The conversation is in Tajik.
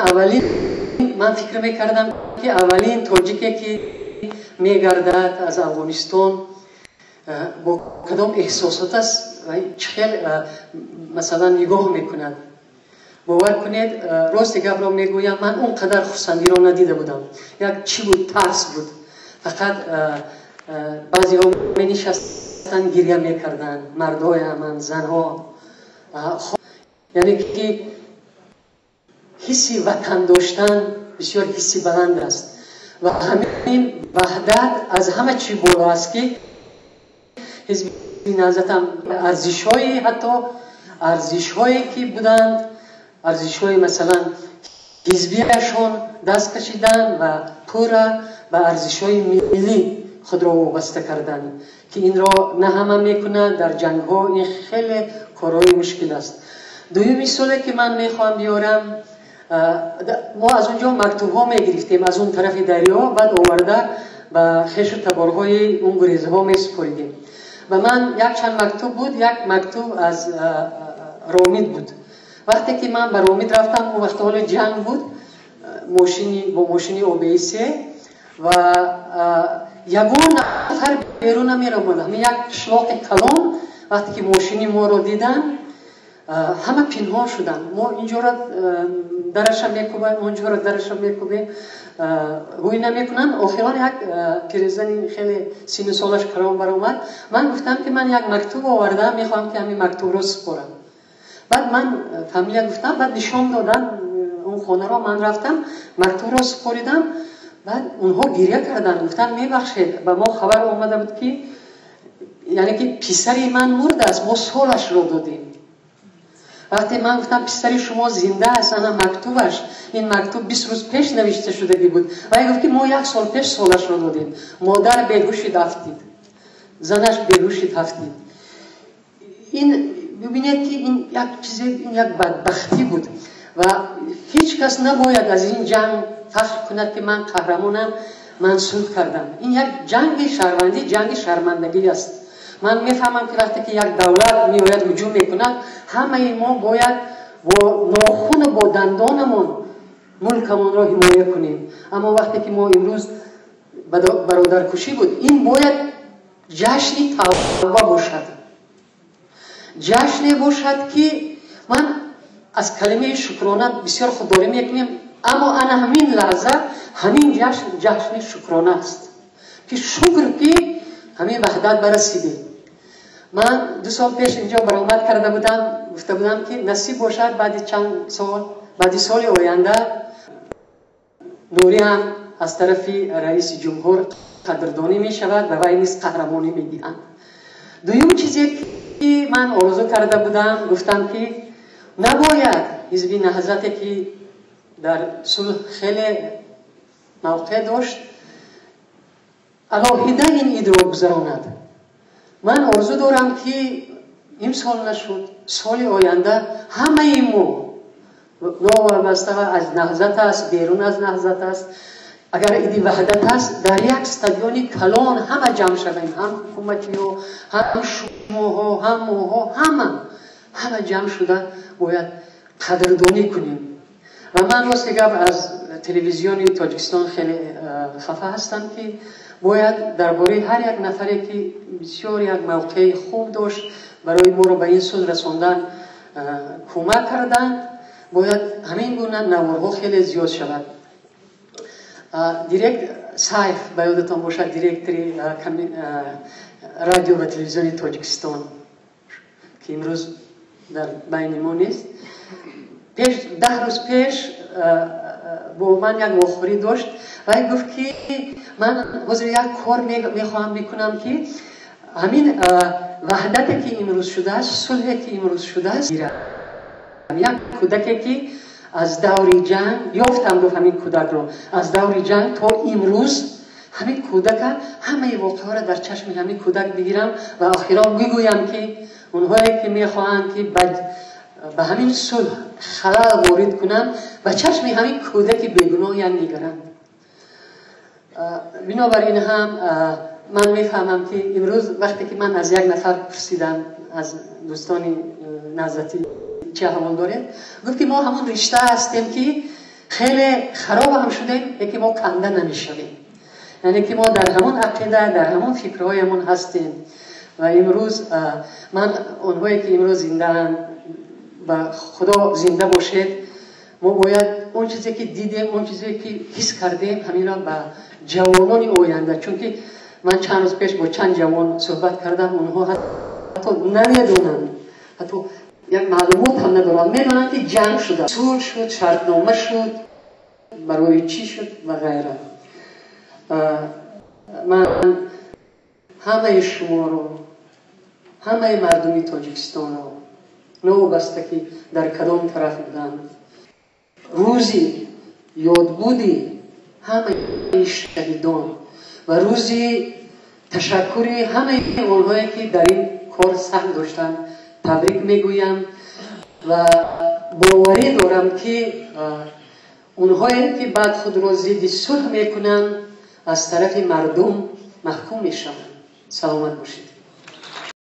Аввалин, ман фикр мекардам, ки аввалин тоҷике, ки мегардад аз Афғонистон, бо кадом эҳсосот аст ва чӣ хел, масалан, нигоҳ мекунад. Бовар кунед, рости гапро мегӯям, ман он қадар хурсандиро надида будам. Як чӣ буд? Тарс буд фақат. Баъзеҳо менишастанд, гиря мекарданд, мардояман, занҳо. Яъне ки ҳисси ватан доштан бисёр ҳисси баланд аст ва ҳамин ваҳдат аз ҳама чӣ боло аст, ки Ҳизби Наҳзатам арзишҳои, ҳатто арзишҳое ки буданд, арзишҳои, масалан, ҳизбияшон даст кашиданд ва пурра ба арзишҳои миллӣ худро вобаста карданд, ки инро на ҳама мекунад. Дар ҷангҳо ин хеле корҳои мушкил аст. Дуюм мисоле, ки ман мехоҳам биёрам: мо аз он ҷо мактубҳо мегирифтем, аз он тарафи дарё, баъд оварда ба хешу таборҳои он гурезаҳо месупоридем. Ва ман якчанд мактуб буд, як мактуб аз Ромит буд. Вақте ки ман ба Ромит рафтам, он вақт ҳоло ҷанг буд, мошини бо мошини ОБС ва ягон нафар берун намеромад. Ҳамин як қишлоқи калон, вақте ки мошини моро диданд, ҳама пинҳон шуданд. Мо инҷоро дараша мекӯбем, онҷоро дараша мекӯбем, ҳуй намекунанд. Охирон як пирзани хеле сину солаш калон баромад. Ман гуфтам, ки ман як мактуб овардам, мехоҳам, ки ҳамин мактубро супорам. Баъд ман фамилия гуфтам, баъд нишон додам он хонаро. Ман рафтам, мактубро супоридам. Баъд онҳо гиря карданд, гуфтанд: «Мебахшед, ба мо хабар омада буд, ки яъне ки писари ман мурдааст, мо солашро додем». Вақте ман гуфтам: «Писари шумо зинда аст, ана мактубаш, ин мактуб 20 рӯз пеш навишта шудагӣ буд», вай гуфт, ки мо як сол пеш солашро додем. Модар беҳушид афтид, занаш беҳушид афтид. Ин бибинед, ки ин як чизе, ин як бадбахтӣ буд ва ҳеҷ кас набояд аз ин ҷанг фахр кунад, ки ман қаҳрамонам, ман сулҳ кардам. Ин як ҷанги шаҳрвандӣ, ҷанги шармандагӣ аст. Ман мефаҳмам, ки вақте ки як давлат меояд, ҳуҷум мекунад, ҳамаи мо бояд бо нохуну бо дандонамон мулкамонро ҳимоя кунем. Аммо вақте ки мо имрӯз бародаркушӣ буд, ин бояд ҷашни тавба бошад, ҷашне бошад, ки ман аз калимаи шукрона бисёр худдорӣ мекунем, аммо ана ҳамин лаҳза ҳамин ҷашн ҷашни шукрона аст, ки шукр, ки ҳамин ваҳдат барасидем. Ман 2 сол пеш инҷо баромад карда будам, гуфта будам, ки насиб бошад, баъди чанд сол, баъди соли оянда Нурӣ ҳам аз тарафи раиси ҷумҳур қадрдонӣ мешавад ва вай низ қаҳрамонӣ медиҳанд. Дуюм чизе, ки ман орзу карда будам, гуфтам, ки набояд Ҳизби Наҳзате, ки дар сулҳ хеле мавқеъ дошт, алоҳида ин идро гузаронад. Ман орзу дорам, ки имсол нашуд, соли оянда ҳамаи мо, новобаста аз Наҳзат аст, берун аз Наҳзат аст, агар иди ваҳдат аст, дар як стадиони калон ҳама ҷамъ шавем, ҳам ҳукуматиҳо, ҳам шумоҳо, ҳам моҳо, ҳама ҷамъ шуда бояд қадрдонӣ кунем. Ва ман, рости гап, аз Телевизиони Тоҷикистон хеле хафа ҳастам, ки бояд дар бораи ҳар як нафаре, ки бисёр як мавқеи хуб дошт, барои моро ба ин сулҳ расондан кӯмак карданд, бояд ҳамин гуна наворҳо хеле зиёд шавад. Директ Сайф, ба ёдатон бошад, директори Радио ва Телевизиони Тоҷикистон, ки имрӯз дар байни мо нест, пеш 10 рӯз пеш бо ман як вохӯрӣ дошт. Вай гуфт, ки ман ҳозир як кор мехоҳам бикунам, ки ҳамин ваҳдате, ки имрӯз шудааст, сулҳе, ки имрӯз шудааст, як кӯдаке, ки аз даври ҷанг ёфтам, гуфт, ҳамин кӯдакро аз даври ҷанг то имрӯз, ҳамин кӯдака, ҳамаи воқеаҳоро дар чашми ҳамин кӯдак бигирам ва охирон бигӯям, ки онҳое, ки мехоҳанд, ки ба ҳамин сулҳ халал ворид кунанд, ба чашми ҳамин кӯдаки бегуноҳям нигаранд. Бинобар ин ҳам ман мефаҳмам, ки имрӯз вақте ки ман аз як нафар пурсидам, аз дӯстони наҳзатӣ, чӣ аҳвол доред, гуфт, ки мо ҳамон ришта ҳастем, ки Хеле хароб ҳам шудем, лекин мо канда намешавем, яъне ки мо дар ҳамон ақида, дар ҳамон фикрҳоямон ҳастем. Ва имрӯз ман онҳое ки имрӯз зиндаанд, ба Худо зинда бошед. Мо бояд он чизе ки дидем, он чизе ки ҳис кардем, ҳаминро ба ҷавонони оянда, чунки ман чанд рӯз пеш бо чанд ҷавон суҳбат кардам, онҳо ҳатто намедонанд, ҳатто як маълумот ҳам надоранд. Медонанд, ки ҷанг шуда, сулҳ шуд, шартнома шуд, барои чӣ шуд ва ғайра. Ман ҳамаи шуморо, ҳамаи мардуми Тоҷикистонро, новобаста ки дар кадом тараф буданд, рӯзи ёдбуди ҳамаи шаҳидон ва рӯзи ташаккури ҳамаи онҳое ки дар ин кор саҳм доштанд, табрик мегӯям ва боварӣ дорам, ки онҳое ки баъд худро зидди сулҳ мекунанд, аз тарафи мардум маҳкум мешаванд. Саломат бошед.